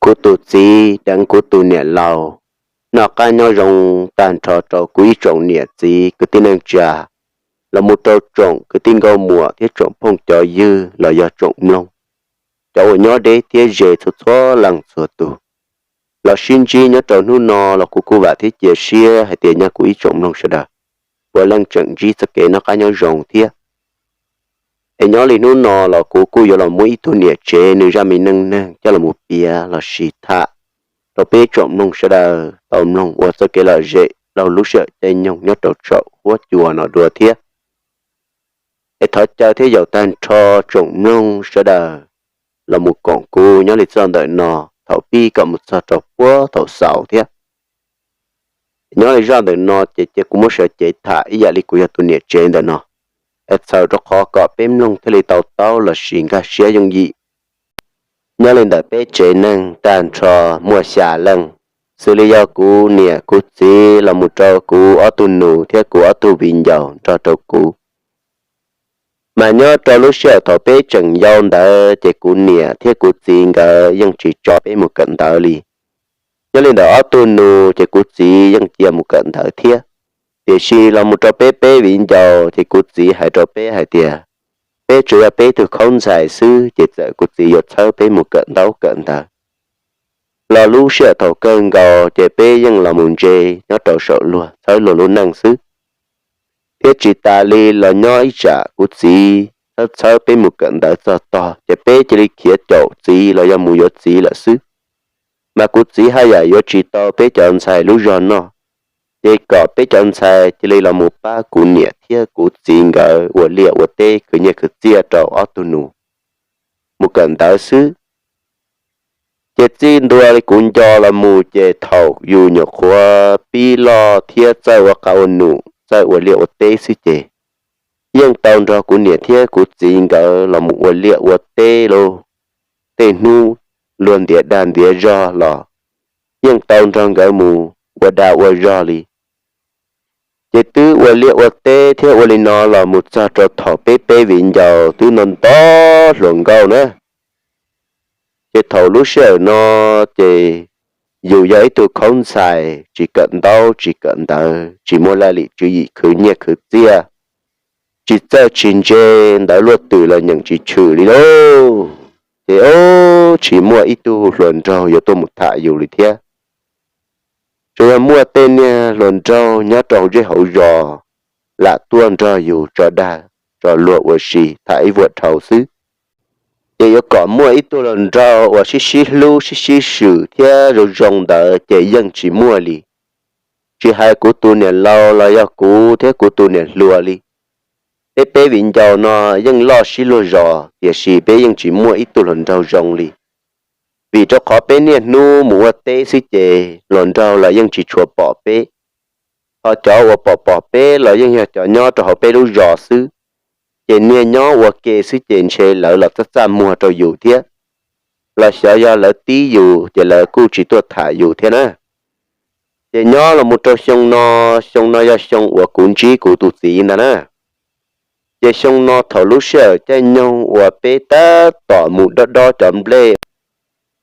kuv tus txiv deev kuv tus niam laus. Noj qab nyob zoo tag nrho rau kuv ib tsoom niam txiv kwv tij neej tsa, los mus rau tsoom kwv tij nkauj muam thiab tsoom phooj cov ywg los yog tsoom mloog, cov uas nyob deb thiab ze txhua txhua leej txhua tus, los sib ntsib nyob rau hnub no los kuv kuj vam thiab cia siab hais tias nyog kuv ib tsoom mloog sawv daws puav leej tseem ntsib txoj kev noj qab nyob zoo thiab. Es nyob li hnub no los kuv kuj yuav los muab ib tug niam tsev nws zaj me neej neeg coj los mus piav los sis tham rau peb tsoom mloog sawv daws tau mloog ua txoj kev lom zem rau lub sij hawm caij nyoog nyob rau saum huab cua no dua thiab. Es thov caw thiab yaum tag nrho tsoom mloog sawv daws los mus koom kuv nyob li txoj ntawm no thaum pib kom mus txog rau puag thaum xaus thiab. Nyob li zaj ntawm no ces cia kuv muab sawv cev tham ib yam li kuv yog tus niam tsev ntawm no, es txhawm rau qhov kom peb mloog thiaj li tau taub los sis nkag siab yooj yim. Nyob li ntawm peb tsev neeg tag nrho muaj xya leej, xws li yog kuv niam kuv txiv los mus rau kuv ob tug nus thiab kuv ob tug viv ncaus nrog rau kuv. Mas nyob rau lub sij hawm thaum peb tseem yau ntawd ces kuv niam thiab kuv txiv nkawd yeej tsis tso peb mus kawm ntawv li. Nyob li ntawm ob tug nus ces kuv txiv yeej cia mus kawm ntawv thiab. Tiam sis los mus rau peb peb viv ncaus ces kuv txiv hais rau peb hais tias peb tsuas yog peb tug khaub ntxhais xwb ces txawm kuv txiv yuav txhawb peb mus kawm ntaub kawm ntawv. Los lub sij hawm thaum kawg nkaus ces peb yeej los mus ntse nyob rau saum luag txhawb luag lub neej xwb. Thiab tsis tas li los nyob ib tsam kuv txiv txhawb txhawb peb mus kawm ntawv txog tog ces peb cia li khiav caum txiv los yog mus yuav txiv lawm xwb. Mas kuv txiv haj yam yuav tsis tau peb cov ntxhais lub zog noj, ces kom peb cov ntxhais cia li los mus pab kuv niam thiab kuv txiv nkawd ua liaj ua teb khwv nyiaj khwv txiaj rau ob tug nus mus kawm ntawv xwb. Ces txij ntua li kuv nco los mus ces thaum yus nyuam qhuav pib loj thiab txawj ua qab ua num txawj ua liaj ua teb xwb ces yeej tau nrog kuv niam thiab kuv txiv nkawd los mus ua liaj ua teb lauj. Tej hnub luag ntiav dag ntiav zog los yeej tau nrog nkawd mus ua dag ua zog li. Ces twb ua liaj ua teb thiab ua li no los mus txog rau thaum peb peb viv ncaus twb nto nto hluas nkauj na. Ces thaum lub sij hawm no ces yus yog ib tug khaub ntxhais tsis kawm ntaub tsis kawm ntawv, tsis muaj laj lim tswv yim khwv nyiaj khwv txiaj, tsis txawj tsis ntse, ntawv luaj twm los nyeem tsis tshwm li lauj. Ces tsis muaj ib tug hluas nraug yuav tuaj mus tham yus li thiab. Tsuas yog muaj tej niag hluas nraug nyob rau hauv zej hauv zos lam tuaj nrog yus tso dag tso luag ua si tham ib vuag dhau xwb. Ces yuav kom muaj ib tug hluas nraug uas sib sib hlub sib sib swm thiab zoo zoo ntawd ces yeej tsis muaj li. Tsis hais kuv tus niam laus los yog kuv thiab kuv tus niam hluas li, peb peb viv ncaus no yeej loj sib luag zos tiam sis peb yeej tsis muaj ib tug hluas nraug zoo li. Vim rau qhov peb niaj hnub mus ua teb xwb ces hluas nraug los yeej tsis tshua pom peb. Ho cov uas pom pom peb los yeej yog cov nyob rau hauv peb lub zos xwb. Ces niaj nyob ua ke xwb ces ntshe lawv los txaj txaj muag rau yus thiab, los xyov yog lawv tib yus ces lawv kuj tsis tuaj tham yus thiab na. Ces nyob los mus rau xyoo no, xyoo no yog xyoo uas kuv ntsib kuv tus txiv ntag na. Ces xyoo no thaum lub sij hawm caij nyoog uas peb tab tom mus dob dob cov nplej,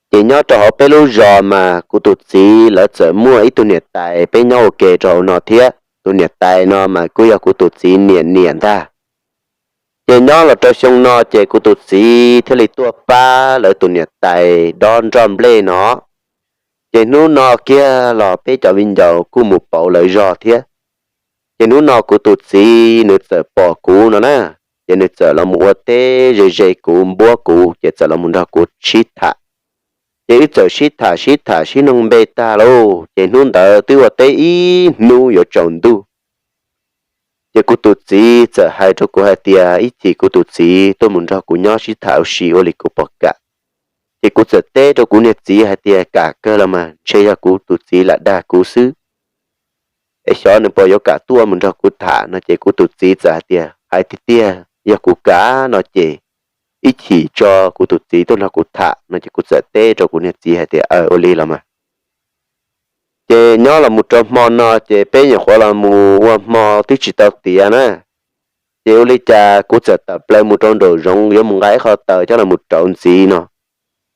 ces nyob rau hauv peb lub zos mas kuv tus txiv lawv txawm muaj ib tug niam tais, peb nyob ua ke rau hauv no thiab, tus niam tais no mas kuj yog kuv tus txiv niam niam ntag. Ces nyob los rau xyoo no ces kuv tus txiv thiaj li tuaj pab lawv tus niam tais dob nroj nplej no. Ces hnub no kiag los peb cov viv ncaus kuj mus pauv lawv zog thiab. Ces hnub no kuv tus txiv nws txawm pom kuv no na, ces nws txawm los mus ua teb ze ze kuv npuab kuv ces txawm los mus nrog kuv sib tham. Ces wb txawm sib tham sib tham sib noog npe tag lauj, ces hnub ntawd twb ua teb ib hnub yuav tsaus ntuj. Ces kuv tus txiv txawm hais rau kuv hais tias ib chim kuv tus txiv tuaj mus nrog kuv nyob sib tham ua si ua li kuv pom kam. Ces kuv txawm teb rau kuv niag txiv hais tias kam kawg los mas ntshe yog kuv tus txiv lam dag kuv xwb, es xyov nws puas yuav kam tuaj mus nrog kuv tham no. Ces kuv tus txiv txawm hais tias hais tiag tiag yog kuv kam no ces ib chim tso kuv tus txiv tuaj nrog kuv tham no. Ces kuv txawm teb rau kuv niag txiv hais tias aw ua li los mas. Ces nyob los mus rau hmo no ces peb nyuam qhuav los mus ua hmo twb tsis tau tiav na. Ces ua li cas kuv txawm tawm plaws mus rau nraum zoov yuav mus nqa ib qho taws coj los mus rauv ntxiv no.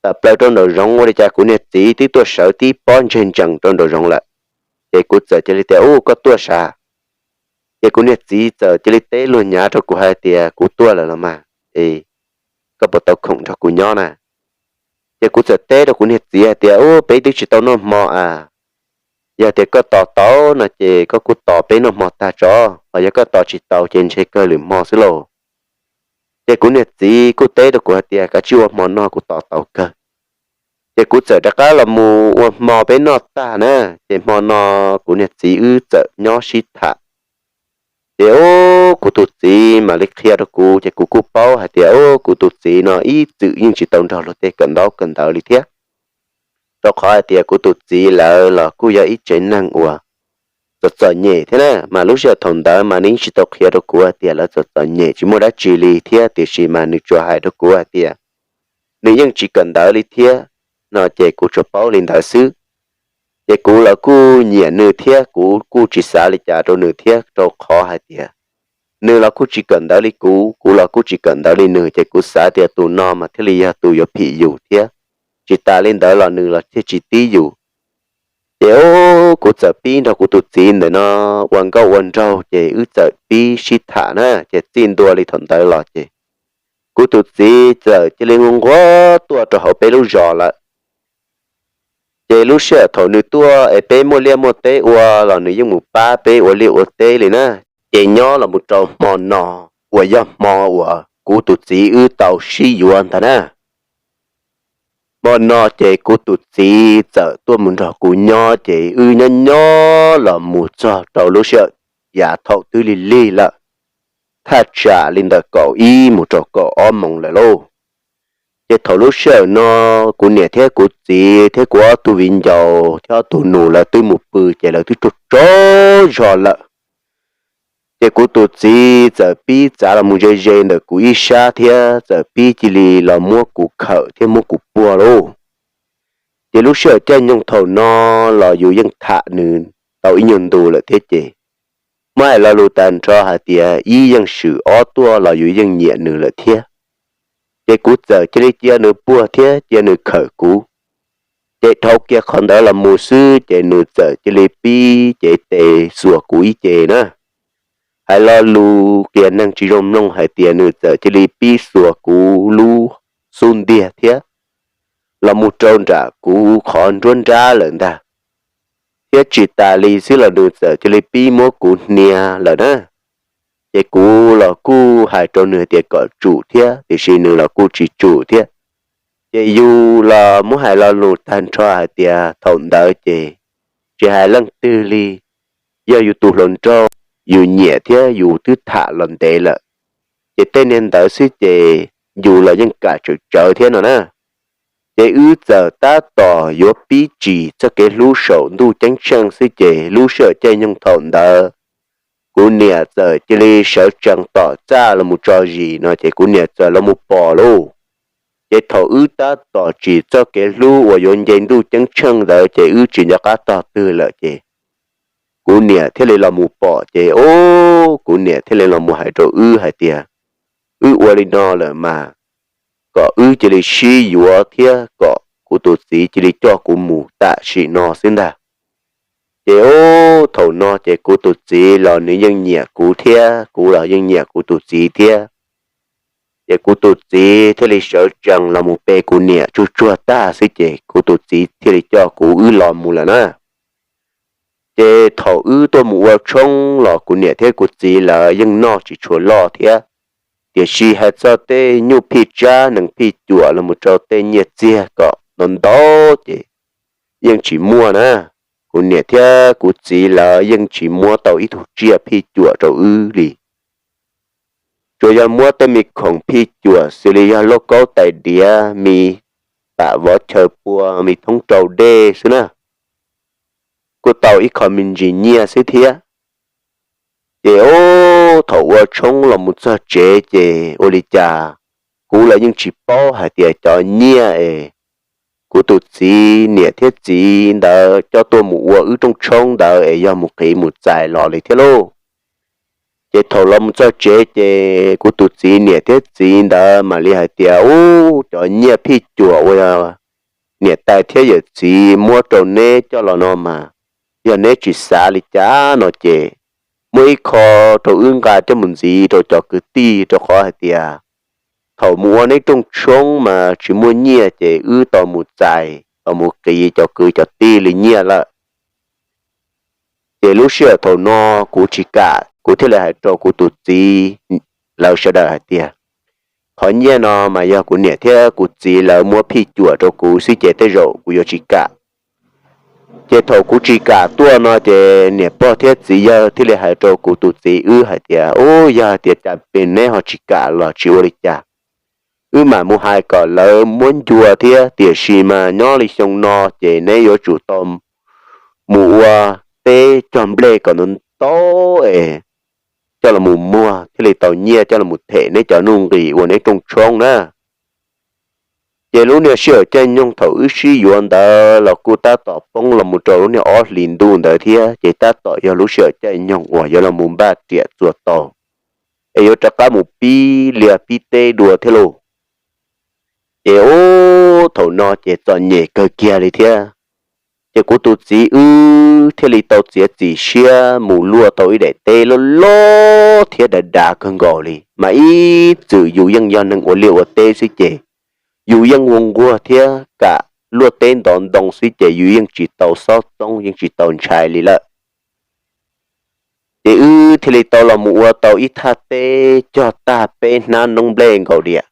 tawm plaws rau nraum zoov, ua li cas kuv niag txiv twb tuaj sawv tib pob ntseg ntsees rau nraum zoov lawm. Ces kuv txawm cia li tias, Ub, koj tuaj sav? Ces kuv niag txiv txawm cia li teb luag nyav rau kuv hais tias, Kuv tuaj lawm los mas, es koj puas tau khoom nrog kuv nyob na? Ces kuv txawm teb rau kuv niag txiv hais tias, Ub, peb twb tsis tau noj hmo a, yog tias koj tos tau no ces koj kuj tos peb noj hmo tag tso, ho yog koj tos tsis tau ces ntshe kawg lwm hmo xwb lauj. Ces kuv niag txiv kuj teb rau kuv hais tias, Kav tsij ua hmo noj, kuv tos tau kawg. Ces kuv txawm rov qab los mus ua hmo peb noj tag na, ces hmo no kuv niag txiv wb txawm nyob sib tham. Ces ub, kuv tus txiv mam li qhia rau kuv, ces kuv kuj paub hais tias ub, kuv tus txiv no ib txwm yeej tsis tau nrog luag tej kawm ntaub kawm ntawv li thiab, rau qhov hais tias kuv tus txiv lawv los kuj yog ib tsev neeg uas txom txom nyem thiab na. Mas lub sij hawm thaum ntawd mas nws yeej tsis tau qhia rau kuv hais tias lawv txom txom nyem tsis muaj dab tsi li thiab, tiam sis mas nws tsuas hais rau kuv hais tias nws yeej tsis kawm ntawv li thiab no, ces kuv tsuas paub li ntawd xwb. Ces kuv los kuj nyiam nws thiab, kuv kuj tsis xav li cas rau nws thiab, rau qhov hais tias nws los kuj tsis kawm ntawv li kuv, kuv los kuj tsis kawm ntawv li nws, ces kuv xav tias tus no mas thiaj li yog tus yuav phim yus thiab. Tsis tas li ntawd los nws los thiaj tsis tib yus. Ces ub, kuv txawm pib nrog kuv tus txiv ntawm no ua nkauj ua nraug, ces wb txawm pib sib tham na, ces txij ntua li thaum ntawd los ces kuv tus txiv txawm cia li nquag nquag tuaj rau hauv peb lub zos lawm. Ces lub sij hawm thaum nws tuaj es peb muaj liaj muaj teb ua los nws yeej mus pab peb ua liaj ua teb li na. Ces nyob los mus rau hmo no uas yog hmo uas kuv tus txiv wb tau sib yuav ntag na. Hmo no ces kuv tus txiv txawm tuaj mus nrog kuv nyob, ces wb nyob nyob los mus txog rau lub sij hawm yav thaum twb lig lig lawm, thaj tsam li ntawm kaum ib mus rau kaum ob moos lawm lauj. Ces thaum lub sij hawm no kuv niam thiab kuv txiv thiab kuv ob tug viv ncaus thiab ob tug nus lawv twb mus pw, ces lawv twb tsaug tsaug zog lawm. Ces kuv tus txiv txawm pib txav los mus ze ze ntawm kuv ib sab thiab txawm pib cia li los muab kuv khawm thiab muab kuv puag lauj. Ces lub sij hawm caij nyoog thaum no los yus yeej tham nws tau ib nyuag ntu lawm thiab, ces muab hais lo lus tag nrho hais tias ib yeej swm ob tuaj los yus yeej nyiam nws lawm thiab. Ces kuv txawm cia li cia nws puag thiab cia nws khawm kuv. Ces dhau kiag qhov ntawd los mus xwb ces nws txawm cia li pib cev tes xuas kuv ib ce na. Hais lo lus qias neeg tsis zoo mloog hais tias nws txawm cia li pib xuas kuv lub xub ntiag thiab los mus rau nram kuv qhov nruab nrab lawm ntag. Thiab tsis tas li xwb los nws txawm cia li pib muab kuv hnia lawm na. Ces kuv los kuj hais rau nws tias kom tsum thiab, tiam sis nws los kuj tsis tsum thiab. Ces yus los muab hais lo lus tag nrho hais tias thaum ntawd ces tsis hais leej twg li, yog yus tus hluas nraug yus nyiam thiab yus twb tham los ntev lawm, ces tej niag ntawd xwb ces yus los yeej kam tsawm tsawv thiab no na. Ces wb txawm tab tom yuav pib tsim txoj kev hlub saum ntuj ceeb tsheej xwb ces lub sij hawm caij nyoog thaum ntawd kuv niam txawm cia li sawv tsees tom txaj los mus tso zis no ces kuv niam txawm los mus pom lauj. Ces thaum wb tab tom tsim txoj kev hlub uas yuav nce ntuj ceeb tsheej ntawd ces wb tsis nco qab tog twg lawm ces kuv niam thiaj li los mus pom ces ub, kuv niam thiaj li los mus hais rau wb hais tias wb ua li no lawm mas kom wb cia li sib yuav thiab kom kuv tus txiv cia li coj kuv mus tam sim no xwb ntag. Ces ub, thaum no ces kuv tus txiv los nws yeej nyiam kuv thiab kuv los yeej nyiam kuv tus txiv thiab. Ces kuv tus txiv thiaj li sawv tsees los mus pe kuv niam tsuag tsuag tag xwb ces kuv tus txiv thiaj li coj kuv wb los mus lawm na. Ces thaum wb tuaj mus ua tshoob los kuv niam thiab kuv txiv lawv yeej noj tsis tshua loj thiab, tiam sis hais txog tej nyuj phij tsab nees phij cuam los mus rau tej nyiaj txiag kom ntau ntau ces yeej tsis muaj na. Kuv niam thiab kuv txiv lawv yeej tsis muab tau ib tug tsiaj phij cuam rau wb li. Tsuas yog muab tej me khoom phij cuam xws li yog lauj kaub tais diav, me pam vov chaw pua, me thoob rau dej xwb na, kuj tau ib qho me ntsis nyiaj xwb thiab. Ces ub, thaum ua tshoob los mus txog tsev ces ua li cas kuv los yeej tsis paub hais tias cov nyiaj es kuv tus txiv niam thiab txiv ntawd coj tuaj mus ua wb rooj tshoob ntawd es yog mus qiv mus txais los li thiab lauj. Ces thaum los mus txog tsev ces kuv tus txiv niam thiab txiv ntawd mam li hais tias, Ub, cov nyiaj phij cuam uas yog niam tais thiab yawm txiv muab rau neb coj los no mas, yog neb tsis xav li cas no ces muab ib qho rau wb nqa coj mus ntxiv rau cov kwv tij, rau qhov hais tias thaum mus ua neb rooj tshoob mas tsis muaj nyiaj ces wb tau mus txais tau mus qiv cov kwv cov tij li nyiaj lawm. Ces lub sij hawm thaum no kuv tsis kam, kuv thiaj li hais rau kuv tus txiv lawv sawv daws hais tias, Qhov nyiaj no mas yog kuv niam thiab kuv txiv lawv muab phij cuam rau kuv xwb ces tej zaum kuv yuav tsis kam. Ces thaum kuv tsis kam tuaj no ces niam pog thiab txiv yawg thiaj li hais rau kuv tus txiv wb hais tias, Ub, yog hais tias cas pes neb ho tsis kam los tsis ua li cas, wb mam mus hais kom lawv muab ncua thiab, tiam sis mas nyob li xyoo no ces neb yuav tsum tau mus ua teb cog nplej kom ntau ntau es coj los mus muag thiaj li tau nyiaj coj los them neb cov nuj nqis ua neb rooj tshoob na. Ces lub niag sij hawm caij nyoog thaum wb sib yuav ntawd los kuj tab tom poob los mus rau lub niag ob hlis ntuj ntawd thiab, ces tab tom yog lub sij hawm caij nyoog uas yuav los mus npaj riam txuas tau es yuav rov qab mus pib liaj pib teb dua thiab lauj. Ces ub, thaum no ces txom nyem kawg kiag li thiab. Ces kuv tus txiv wb thiaj li tau txiav txim siab mus luaj tau ib daim teb loj loj thiab dav dav kawg nkaus li, mas ib txwm yus yeej yog neeg ua liaj ua teb xwb ces yus yeej ua nquag thiab kam luaj teb ntov ntoo xwb ces yus yeej tsis tau xob txoob yeej tsis tau ntshai li lawm. Ces wb thiaj li tau los mus ua tau ib thaj teb cog tag peb hnab noob nplej nkaus diam.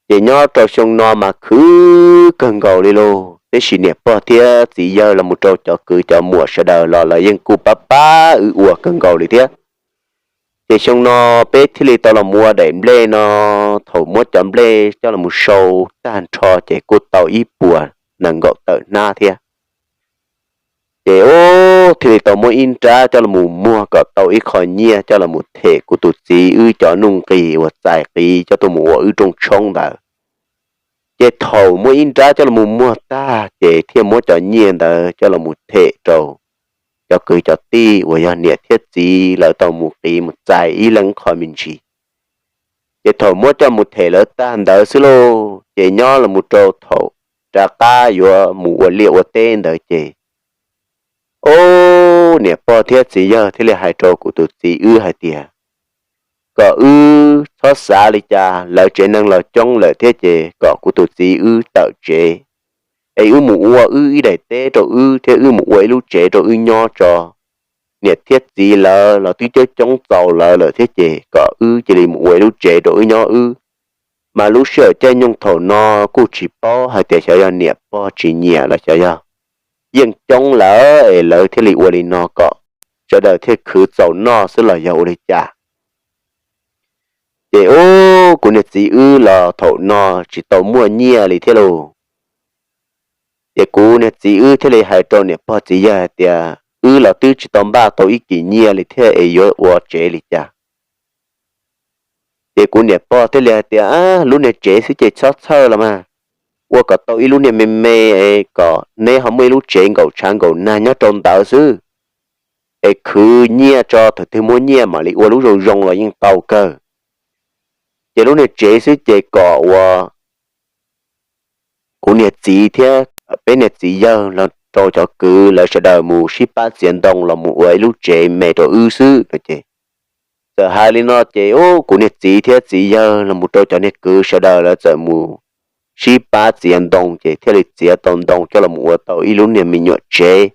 Ces nyob rau xyoo no mas khwv kawg nkaus li lauj, tiam sis niam pog thiab txiv yawg los mus rau cov kwv cov muam sawv daws los lawv yeej kuj pab pab wb ua kawg nkaus li thiab. Ces xyoo no peb thiaj li tau los mus ua daim nplej no, thaum muab cov nplej coj los mus sau tag nrho ces kuj tau ib puas nees nkaum tawm hnab thiab. Ces ub, thiaj li tau muab ib nrab coj los mus muag kom tau ib qho nyiaj coj los mus them kuv tus txiv wb cov nuj nqis uas txais qiv coj tuaj mus ua wb rooj tshoob ntawd. Ces thaum muab ib nrab coj los mus muag tag ces thiaj muab cov nyiaj ntawd coj los mus them rau cov kwv cov tij uas yog niam thiab txiv lawv tau mus qiv mus txais ib leeg qho me ntsis. Ces thaum muab coj mus them lawv tag ntawd xwb lauj, ces nyob los mus rau thaum rov qab yuav mus ua liaj ua teb ntawd ces, ub, niam pog thiab txiv yawg thiaj li hais rau kuv tus txiv wb hais tias kom wb txhob xav li cas, lawv tsev neeg los coob lawm thiab ces kom kuv tus txiv wb tawm tsev es wb mus ua wb ib daim teb rau wb thiab wb mus ua ib lub tsev rau wb nyob tso. Niam thiab txiv lawv los twb coob coob txaus lawv lawm thiab ces kom wb cia li mus ua ib lub tsev rau wb nyob wb. Mas lub sij hawm caij nyoog thaum no kuj tsis paub hais tias xyov yog niam pog tsis nyiam los xyov yog yeej coob lawm es lawv thiaj li ua li no kom sawv daws thiaj khwv txaus noj xwb los yog ua li cas. Ces ub, kuv niag txiv wb los thaum no tsis tau muaj nyiaj li thiab lauj. Ces kuv niag txiv wb thiaj li hais rau niam pog txiv yawg hais tias wb los twb tsis tau npaj tau ib kis nyiaj li thiab es yuav ua tsev li cas. Ces kuv niam pog thiaj li hais tias, Lub niag tsev xwb ces txhob txhawj los mas, ua kom tau ib lub niag me me es kom neb ho muaj ib lub tsev nkaum tshav nkaum nag nyob rau ntawd xwb, es khwv nyiaj tso thaum twg muaj nyiaj mam li ua lub zoo zoo los yeej tau kawg. Ces lub niag tsev xwb ces kom ua kuv niag txiv thiab peb niag txiv yawg los rau cov kwv lawv sawv daws mus sib pab txiav ntoo los mus ua ib lub tsev me rau wb xwb no ces, txawm hais li no ces ub, kuv niag txiv thiab txiv yawg los mus rau cov niag kwv sawv daws lawv txawm mus sib pab txiav ntoo ces thiaj li txiav tau ntoo coj los mus ua tau ib lub niag me nyuam tsev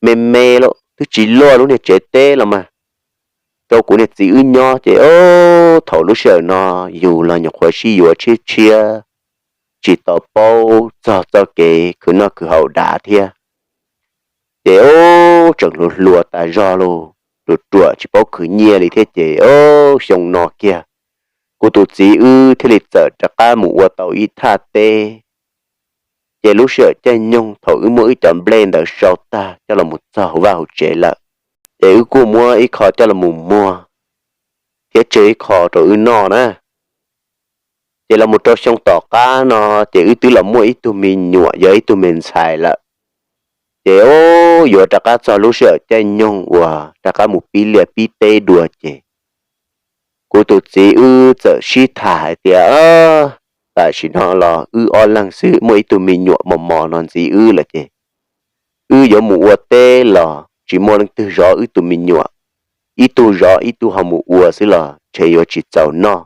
me me los twb tsis luaj lub niag tsev teb los mas rau kuv niag txiv wb nyob. Ces ub, thaum lub sij hawm no yus los nyuam qhuav sib yuav tshiab tshiab, tsis tau paub txog txoj kev khwv noj khwv haus dav thiab. Ces ub, tseem hluas hluas tas zog los ruam ruam tsis paub khwv nyiaj li thiab ces ub, xyoo no kiag kuv tus txiv wb thiaj li txawm rov qab mus ua tau ib thaj teb. Ces lub sij hawm caij nyoog thaum wb muab wb cov nplej ntawd sau tag coj los mus txog hauv vaj hauv tsev lawm, ces wb kuj muab ib qho coj los mus muag thiab tseg ib qho rau wb noj na. Ces los mus rau xyoo tom qab no ces wb twb los muaj ib tug me nyuam yog ib tug me ntxhais lawm. Ces ub, yuav rov qab txog lub sij hawm caij nyoog uas rov qab mus pib liaj pib teb dua ces kuv tus txiv wb txawm sib tham hais tias, tam sim no los wb ob leeg xwb, muaj ib tug me nyuam mos mos no ntxiv wb lawm ces wb yuav mus ua teb los tsis muaj leej twg zov wb tus me nyuam, ib tug zov ib tug ho mus ua xwb los ntshe yuav tsis txaus noj.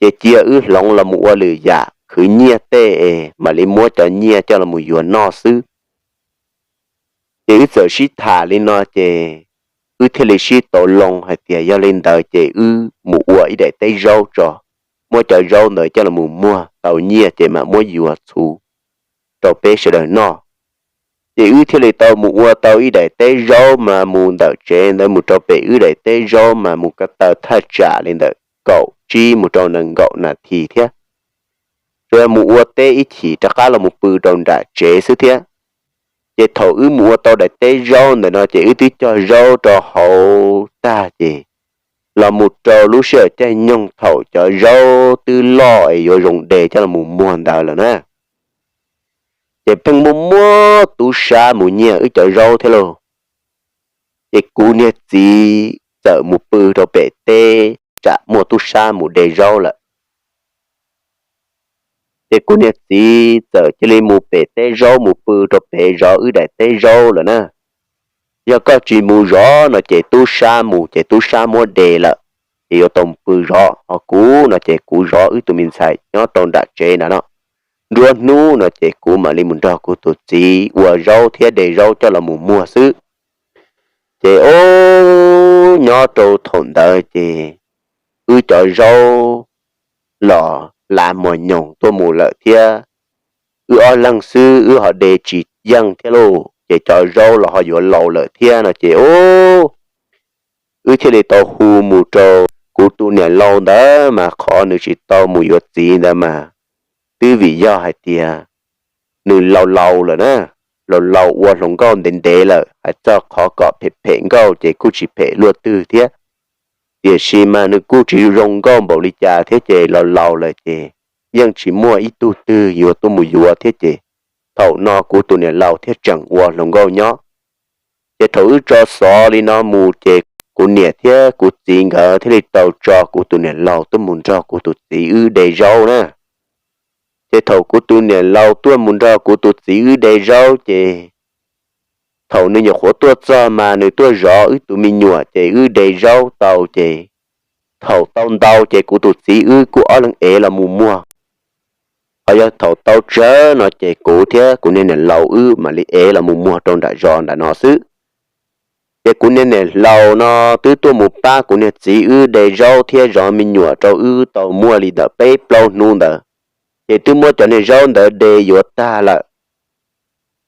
Ces cia wb hloov los mus ua lwm yam khwv nyiaj tej es mam li muab cov nyiaj coj los mus yuav noj xwb. Ces wb txawm sib tham li no ces wb thiaj li sib tau loo hais tias yog li ntawd ces wb mus ua ib daim teb zaub tso, muab cov zaub ntawd coj los mus muag tau nyiaj ces mam muab yuav txhuv rau peb sawv daws noj. Ces wb thiaj li tau mus ua tau ib daim teb zaub mas mus ntawm tsev ntawd mus rau pem wb daim teb zaub mas mus ko taw thaj tsam li ntawm kaum tsib mus rau nees nkaum nas this thiab. Tsuas yog mus ua teb ib chim rov qab los mus pw rau nram tsev xwb thiab. Ces thaum wb mus ua tau daim teb zaub ntawm no ces wb twb cog zaub rau hauv tag ces los mus rau lub sij hawm caij nyoog thaum cov zaub twb loj es yuav zoo de coj los mus muag ntawd lawm na, ces pheej muaj muab tub sab mus nyiag wb cov zaub thiab lauj. Ces kuv niag txiv txawm mus pw rau pem teb tsam muaj tub sab mus de zaub lawm. Ces kuv niag txiv txawm cia li mus pem teb zaub mus pw rau pem zov wb daim teb zaub lawm na. Yog koj tsis mus zov no ces tub sab mus ces tub sab muab de lawm, ces yuav tau mus pw zov, ho kuv no ces kuv zov wb tus me ntxhais nyob rau nram tsev ntawd no. Nruab hnub no ces kuv mam li mus nrog kuv tus txiv ua zaub thiab de zaub coj los mus muag xwb. Ces o, nyob rau thaum ntawd ces wb cov zaub los lav mos nyoos tuaj mus lawm thiab, wb ob leeg xwb wb ho de tsis yeej thiab lauj, ces cov zaub los ho yuav laus lawm thiab no ces o, wb thiaj li tau hu mus rau kuv tus niam laus ntawd mas qhov nws tsis tau mus yuav txiv ntawd mas twb vim yog hais tias nws laus laus lawm na, laus laus ua hluas nkauj ntev ntev lawm, hais txog qhov kom phem phem nkauj ces kuj tsis phem luaj twg thiab. Tiam sis mas nws kuj tsis zoo nkauj npaum li cas thiab ces laus laus lawm ces yeej tsis muaj ib tug twg yuav tuaj mus yuav thiab ces thaum no kuv tus niam laus thiaj tseem ua hluas nkauj nyob. Ces thaum wb tso xov li no mus ces kuv niam thiab kuv txiv nkawd thiaj li tau tso kuv tus niam laus tuaj mus nrog kuv tus txiv wb de zaub na. Ces thaum kuv tus niam laus tuaj mus nrog kuv tus txiv wb de zaub ces thaum nws nyuam qhuav tuaj txog mas nws tuaj zov wb tus me nyuam ces wb de zaub tau ces thaum tau ntau ces kuv tus txiv wb kuj ob leeg ev los mus muag. Ho yog thaum tau tsawg no ces kuv thiab kuv niag niam laus wb mam li ev los mus muag rau nram zos nram no xwb. Ces kuv niag niam laus no twb tuaj mus pab kuv niag txiv wb de zaub thiab zov me nyuam rau wb tau muaj li ntawm peb plaub hnub ntawd, ces twb muab cov niag zaub ntawd de yuav tag lawm.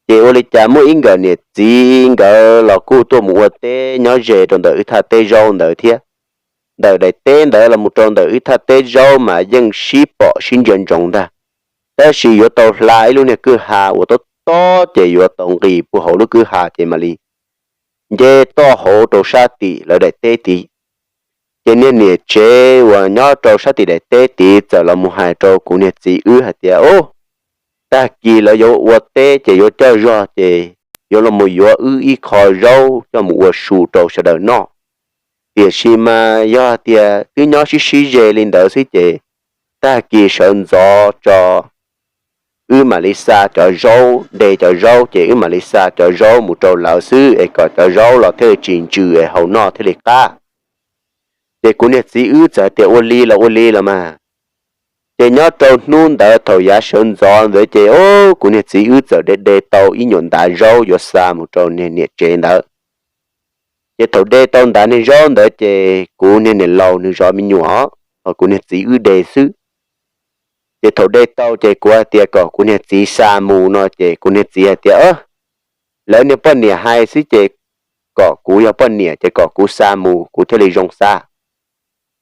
Ces ua li cas muaj ib nkawm niam txiv nkawd los kuj tuaj mus ua teb nyob ze rau ntawm wb thaj teb zaub ntawd thiab. Ntawm daim teb ntawd los mus rau ntawm wb thaj teb zaub mas yeej sib pom sib ntsia ntsoov ntag, tab sis yuav tau hla ib lub niag kwj ha uas tob tob ces yuav tau nqis puag hauv lub kwj ha ces mam li nce toj hauv rau sab tim lawv daim teb tid. Ces niag niam tsev uas nyob rau sab tim daim teb tid txawm los mus hais rau kuv niag txiv wb hais tias, Ub, tag kis lawv yuav ua teb ces yuav coj zog ces yuav los mus yuav wb ib qho zaub coj mus ua su rau sawv daws noj. Tiam sis mas yog tias twb nyob sib sib ze li ntawd xwb ces tag kis sawv ntxov tso wb mam li xa cov zaub, de cov zaub ces wb mam li xa cov zaub mus rau lawv xwb es kom cov zaub los thiaj li tsis ntsws es haus noj thiaj li qab. Ces kuv niag txiv wb txawm hais tias, Ua li los ua li los mas. Ces nyob rau hnub ntawd thaum yav sawv ntxov ntawd ces o, kuv niag txiv wb txawm de de tau ib nyuam ntav zaub yuav xa mus rau niag niam tsev ntawd. Ces thaum de tau ntav niag zaub ntawd ces kuv niag niam laus nws zov me nyuam, ho kuv niag txiv wb de xwb. Ces thaum de tau ces kuv hais tias kom kuv niag txiv xa mus no ces kuv niag txiv hais tias, Lawv niag poj niam hais xwb ces kom kuv yog poj niam ces kom kuv xa mus kuv thiaj li zoo xa.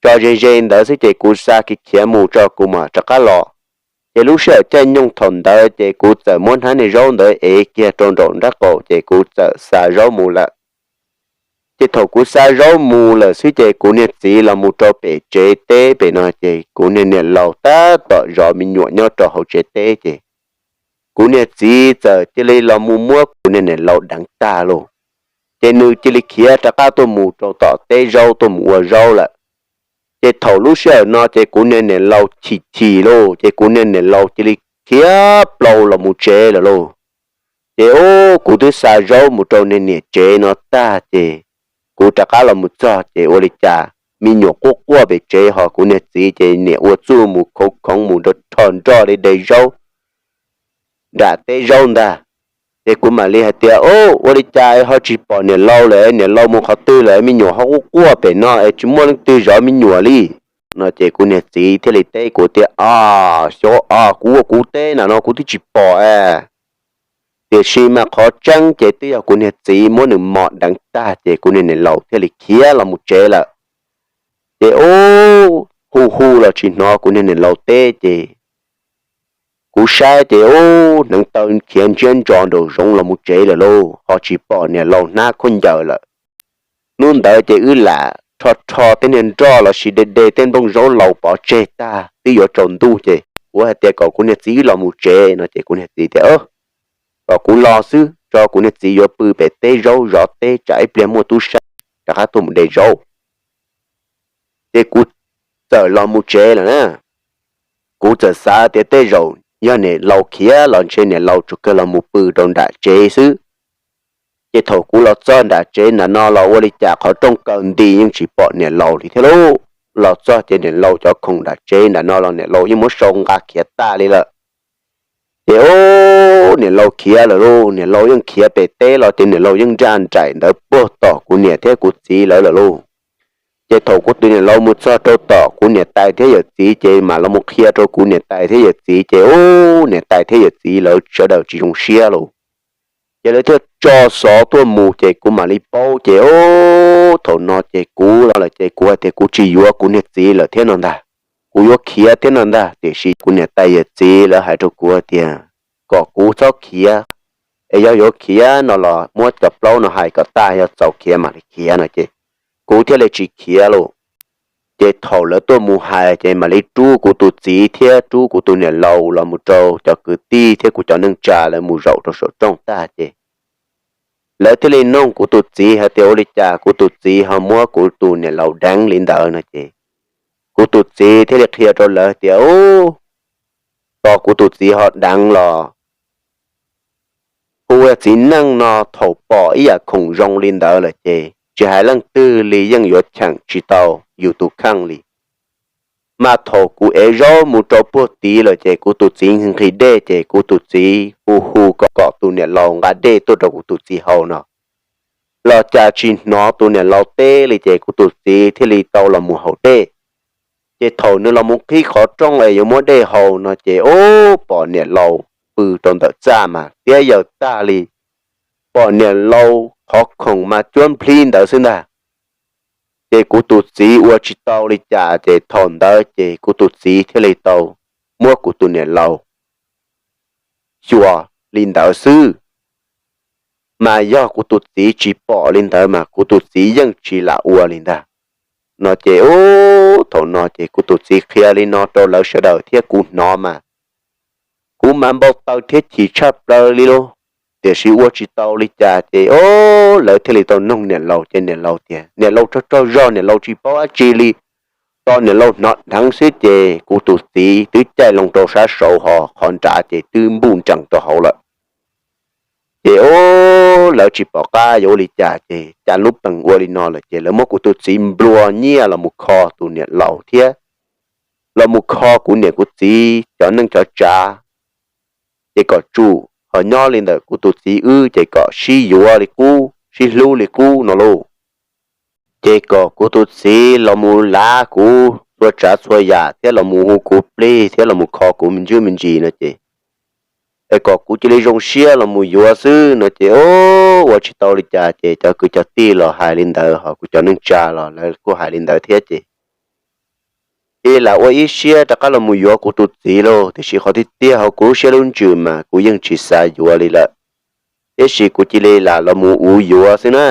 Tso ze ze ntawd xwb ces kuv xa kiag khiav mus tso kuv mam rov qab los. Ces lub sij hawm caij nyoog thaum ntawd ces kuv txawm muab hnab niag zaub ntawd ev kiag rau nraum nraub qaum ces kuv txawm xa zaub mus lawm. Ces thaum kuv xa zaub mus lawm xwb ces kuv niag txiv los mus rau pem tsev teb pem no ces kuv niag niam laus tab tom zov me nyuam nyob rau hauv tsev teb ces kuv niag txiv txawm cia li los mus muab kuv niag niam laus deev tag lauj. Ces nws cia li khiav rov qab tuaj mus rau tom teb zaub tuaj mus ua zaub lawm. Ces thaum lub sij hawm no ces kuv niag niam laus chim chim lauj, ces kuv niag niam laus cia li khiav plaws los mus tsev lawm lauj. Ces ub, kuv twb xa zaub mus rau niag niam tsev no tag ces kuv rov qab los mus txog ces ua li cas me nyuam quaj quaj pem tsev, ho kuv niag txiv ces niam ua txuj mus khoov khoov mus rho nroj de de zaub nram teb zaub ntag. Ces kuv mam li hais tias, Ub, ua li cas ho tsis pom niam laus lawm? Niam laus mus qhov twg lawm? Me nyuam ho quaj quaj pem no es tsis muaj leej twg zov me nyuam li. No ces kuv niag txiv thiaj li teb kuv tias, Os, xyov os, kuv ua kuv teb na no kuv twb tsis pom es. Tiam sis mas qhov tseeb ces twb yog kuv niag txiv muab nws mos deev tag ces kuv niag niam laus thiaj li khiav los mus tsev lawm. Ces ub, hu hu los tsis hnov kuv niag niam laus teb ces kuv saib ces ub, hneev taw khiav ntsiab ntso nraum zoov los mus tsev lawm lauj, ho tsis pom niam laus hnab khaub ncaws lawm. Hnub ntawd ces wb lam rho rho tej niag nroj los sis de de tej nplooj zaub laus pov tseg tag twb yuav tsaus ntuj ces kuv hais tias kom kuv niag txiv wb los mus tsev no ces kuv niag txiv tias kom kuv los xwb, tso kuv niag txiv yuav pw pem teb zaub zov teb tsam ib pliag muaj tub sab rov qab tuaj mus de zaub. Ces kuv txawm los mus tsev lawm na. Kuv txawm xav tias tej zaum yog niam laus khiav los ntshe niam laus tsuas kawg los mus pw rau nram tsev xwb. Ces thaum kuv los txog nram tsev ntawm no los ua li cas qhov rooj kaw nti yeej tsis pom niam laus li thiab lauj. Los txog ces niam laus cov khoom nram tsev ntawm no los niam laus yeej muab sau nqa khiav tag li lawm. Ces ub, niam laus khiav lawm lauj, niam laus yeej khiav pem teb los ces niam laus yeej nraj nraim ntawd puag tom kuv niam thiab kuv txiv lawv lawm lauj. Ces thaum kuv tus niam laus mus txog rau tom kuv niam tais thiab yawm txiv ces mam los mus qhia rau kuv niam tais thiab yawm txiv ces ub, niam tais thiab yawm txiv lawv sawv daws tsis zoo siab lauj. Ces lawv thiaj tso xov tuaj mus ces kuv mam li paub ces ub, thaum no ces kuv los lawm ces kuv hais tias kuv tsis yuav kuv niag txiv lawm thiab no ntag, kuv yuav khiav thiab no ntag. Tiam sis kuv niam tais yawm txiv lawv hais rau kuv tias kom kuv txhob khiav, es yog yuav khiav no los muab cov plaub no hais kom tag, yog txaus khiav mam li khiav no ces kuv thiaj li tsis khiav lauj. Ces thaum lawv tuaj mus hais ces mam li rub kuv tus txiv thiab rub kuv tus niam laus los mus rau cov kwv tij thiab kuv cov neej tsa lawv mus zaum rau saum rooj tag ces lawv thiaj li nug kuv tus txiv hais tias ua li cas kuv tus txiv ho muab kuv tus niam laus deev li ntawd no ces kuv tus txiv thiaj li qhia rau lawv tias ub, tos kuv tus txiv ho deev los hu ua txiv neej no thaum pom ib yam khoom zoo li ntawd lawm ces tsis hais leej twg li yeej yuav cheem tsis tau yus tus kheej li. Mas thaum kuv ev zaub mus rau puag tid lawm ces kuv tus txiv nqhis dej ces kuv tus txiv hu hu kom kom tus niam laus nqa dej tuaj rau kuv tus txiv haus no los cas tsis hnov tus niam laus teb li ces kuv tus txiv thiaj li tau los mus haus dej. Ces thaum nws los mus qhib qhov rooj es yuav muab dej haus no ces ub, pom niam laus pw rau ntawm txaj mas tiab yaws tag li, pom niam laus qhov khoom mas cuab nplhib ntawd xwb ntag. Ces kuv tus txiv ua tsis tau li cas ces thaum ntawd ces kuv tus txiv thiaj li tau muab kuv tus niam laus xyuas li ntawd xwb. Mas yog kuv tus txiv tsis pom li ntawd mas kuv tus txiv yeej tsis lam ua li ntag. No ces ub, thaum no ces kuv tus txiv qhia li no rau lawv sawv daws thiab kuv hnov mas kuv mas npau taws thiab chim tshaj plaws li lauj. Tiam sis ua tsis tau li cas ces ub, lawv thiaj li tau nug niam laus ces niam laus tias niam laus tsaug tsaug zog niam laus tsis paub dab tsi li. Tos niam laus hnov dheev xwb ces kuv tus txiv twb caij loo rau sab saud ho qhov nrad ces twb npuj nrees rau hauv lawm. Ces ub, lawv tsis pom qab yuav ua li cas ces cas lub pees ua li no lawm ces lawv muab kuv tus txiv nplua nyiaj los mus kho tus niam laus thiab los mus kho kuv niam kuv txiv cov neej cov tsav, ces kom tsum ho nyob li ntawm kuv tus txiv wb ces kom sib yuav li qub sib hlub li qub no lauj. Ces kom kuv tus txiv los mus lav kuv txhua tsav txhua yam thiab los mus hu kuv plig thiab los mus kho kuv me ntsuj me ntsis no ces es kom kuv cia li zoo siab los mus yuav xwb no ces ub, ua tsis tau li cas ces cov kwv cov tij los hais li ntawd ho kuv cov neej tsa los lawv kuj hais li ntawd thiab ces cia li lam ua ib siab rov qab los mus yuav kuv tus txiv lauj. Tiam sis qhov tiag tiag hauv kuv lub siab lub ntsws mas kuv yeej tsis xav yuav li lawm, tiam sis kuv cia li lam los mus uv yuav xwb na.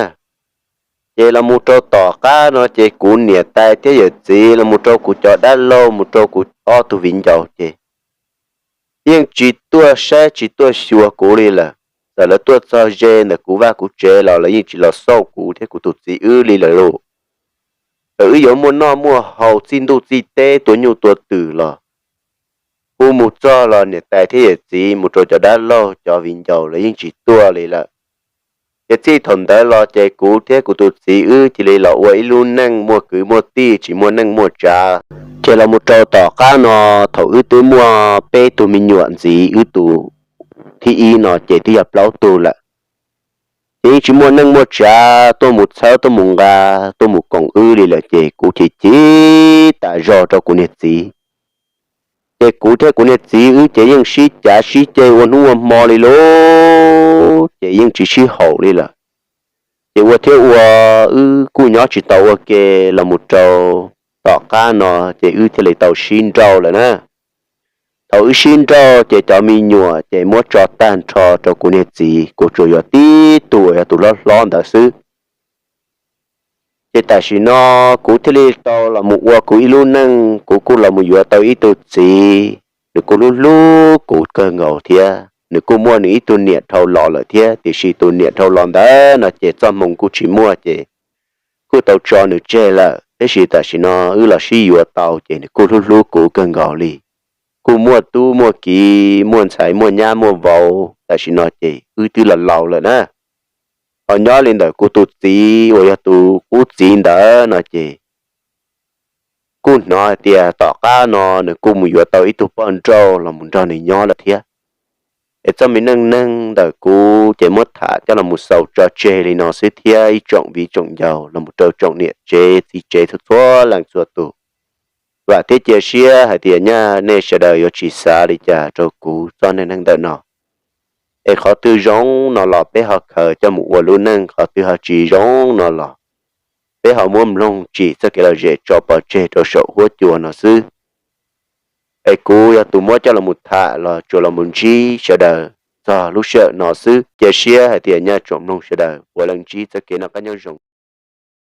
Ces los mus rau tom qab no ces kuv niam tais thiab yawm txiv los mus rau kuv cov dab laug mus rau kuv ob tug viv ncaus ces yeej tsis tuaj saib tsis tuaj xyuas kuv li lawm. Txawm lawv tuaj txog ze ntawm kuv vaj kuv tsev los lawv yeej tsis los xauj kuv thiab kuv tus txiv wb li lawm lauj. thaum wb yuav muaj noj muaj haus txij ntuj txij teb tua nyuj tua twm los, kuv mus txog los niam tais thiab yawm txiv mus rau cov dab laug cov viv ncaus los yeej tsis tuaj li lawm. Ces txij thaum ntawd los ces kuv thiab kuv tus txiv wb cia li los ua ib lub neej muaj kwv muaj tij tsis muaj neej muaj tsav. Ces los mus rau tom qab no, thaum wb twb muaj peb tug me nyuam ntxiv, wb tus thib ib no ces twb yog plaub tug lawm. Ces yeej tsis muaj neej muaj tsav tuaj mus txhawb tuaj mus nqa tuaj mus koom wb li lawm ces kuv chim chim tas zog rau kuv niag txiv. Ces kuv thiab kuv niag txiv wb ces yeej sib cav sib ceg ua hnub ua hmo li lauj, ces yeej tsis sib haum li lawm. Ces ua thiab ua, wb kuj nyob tsis tau ua ke los mus rau tom qab no, ces wb thiaj li tau sib nrauj lawm na. Thaum wb sib nrauj ces cov me nyuam ces muab tso tag nrho rau kuv niag txiv, kuv tsuas yuav tib tug uas yog tus hlob hlob ntawd xwb. Ces tam sim no kuv thiaj li tau los mus ua kuv ib lub neej, kuv kuj los mus yuav tau ib tug txiv, nws kuj hlub hlub kuv kawg nkaus thiab, nws kuj muaj nws ib tug niam dhau los lawm thiab, tiam sis tus niam dhau los ntawd no ces txoj hmoo kuj tsis muaj ces kuj tau tso nws tseg lawm, tab sis tam sim no wb los sib yuav tau ces nws kuj hlub hlub kuv kawg nkaus li. Kuj muaj tub muaj kiv muaj ntxhais muaj nyab muaj vauv, tam sim no ces wb twb los laus lawm na. Ho nyob li ntawm kuv tus txiv uas yog tus qub txiv ntawd no ces kuj hnov hais tias tom qab no nws kuj mus yuav tau ib tug poj nrauj los mus nrog nws nyob lawm thiab. Es txoj me neej neeg ntawm kuv ces muab tham coj los mus xaus tso tseg li no xwb thiab ib tsoom viv tsoom ncaus los mus rau tsoom niam tsev txiv tsev txhua txhua leej txhua tus. Vam thiab cia siab hais tias nyaj nej sawv daws yuav tsis xav li cas rau kuv txoj neej neeg ntawm no. Es qhov twg zoo no los peb ho khaws coj mus ua lub neej, qhov twg ho tsis zoo no los peb ho muab mloog tsim txoj kev lom zem tso pov tseg rau saum huab cua no xwb. Es kuv yog tus muab coj los mus tham los tsuas los mus ntsib sawv daws txog lub sij hawm no xwb. Cia siab hais tias nyaj tsoom mloog sawv daws puav leej ntsib txoj kev noj qab nyob zoo.